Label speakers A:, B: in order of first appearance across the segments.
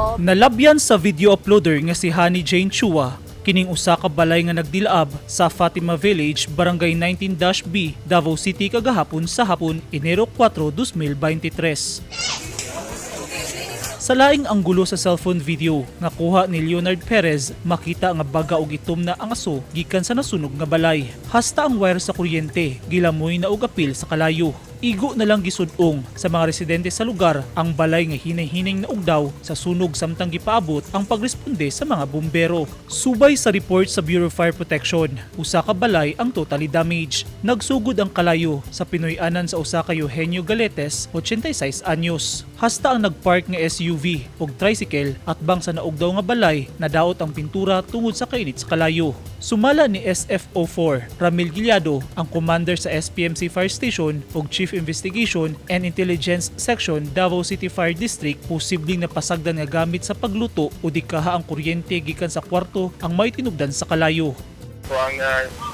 A: loob.
B: Nalabyan sa video uploader nga si Honey Jane Chua kining usa ka balay nga nagdilaab sa Fatima Village, Barangay 19-B, Davao City kagahapon sa hapon, Enero 4, 2023. Sa laing anggulo sa cellphone video nga kuha ni Leonard Perez, makita nga baga og itom na ang aso gikan sa nasunog nga balay. Hasta ang wire sa kuryente, gilamoy na og apil sa kalayo. Igo na lang gisud-ong sa mga residente sa lugar ang balay nga hinay-hinay naugdaw sa sunog samtang gipaabot ang pagresponde sa mga bumbero. Subay sa report sa Bureau of Fire Protection, usa ka balay ang totally damaged. Nagsugod ang kalayo sa Pinoy-anan sa usa ka Eugenio Galetes, 86 anyos. Hasta ang nagpark nga SUV ug tricycle atbang sa naugdaw nga balay, nadaot ang pintura tungod sa kainit sa kalayo. Sumala ni SFO4 Ramil Giliado, ang commander sa SPMC Fire Station ug Chief Investigation and Intelligence Section, Davao City Fire District, posibleng napasagdan nga gamit sa pagluto o di kaha ang kuryente gikan sa kwarto ang may tinubdan sa kalayo.
C: So ang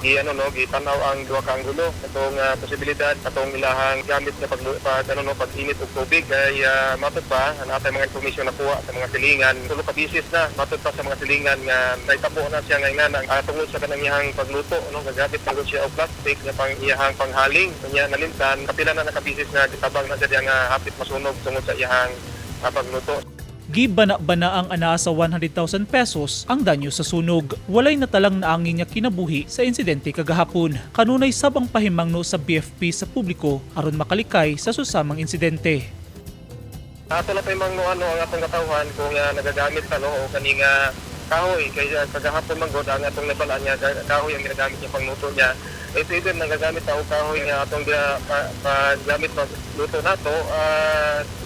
C: gi ano no, gitanaw ang duha ka anggulo atong posibilidad atong ilahang gamit nga pag ano no, pag-init og tubig kay matud pa ang atay mga information nakuha sa mga silingan, tulo ka bisis na matud pa sa mga silingan nga nahitabo na siya nga ingana tungod sa kanang iyahang pagluto no, gagamit pagod siya og plastic nga pang iyahang panghaling, unya nalimtan kapila na nakabisis nga gitabang na siya diya nga hapit masunog tungod sa iyahang pagluto.
B: Gibana-bana ang anaa sa 100,000 pesos ang danyo sa sunog. Walay natalang naangin nga kinabuhi sa insidente kagahapon. Kanunay sab ang pahimangno sa BFP sa publiko aron makalikay sa susamang insidente.
C: Ato na pa yung ano ang atong katawhan kung nagagamit ano o kaning kahoy kay kagahapon man gud ang atong nabalaan niya kahoy ang ginagamit niya pangluto niya. If even nagagamit ta og kahoy nga atong gina paggamit pa luto nato,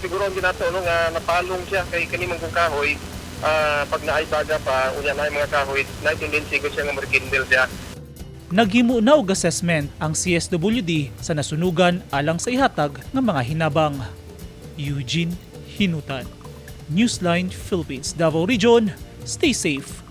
C: siguro ang ginato no nga napalong siya kay kani man kung kahoy, pag naay baga pa unya naay mga kahoy, naay tendency gud siya nga mo-rekindle siya.
B: Naghimo na og assessment ang CSWD sa nasunugan alang sa ihatag nga mga hinabang. Eugene Hinutan, Newsline Philippines, Davao Region. Stay safe.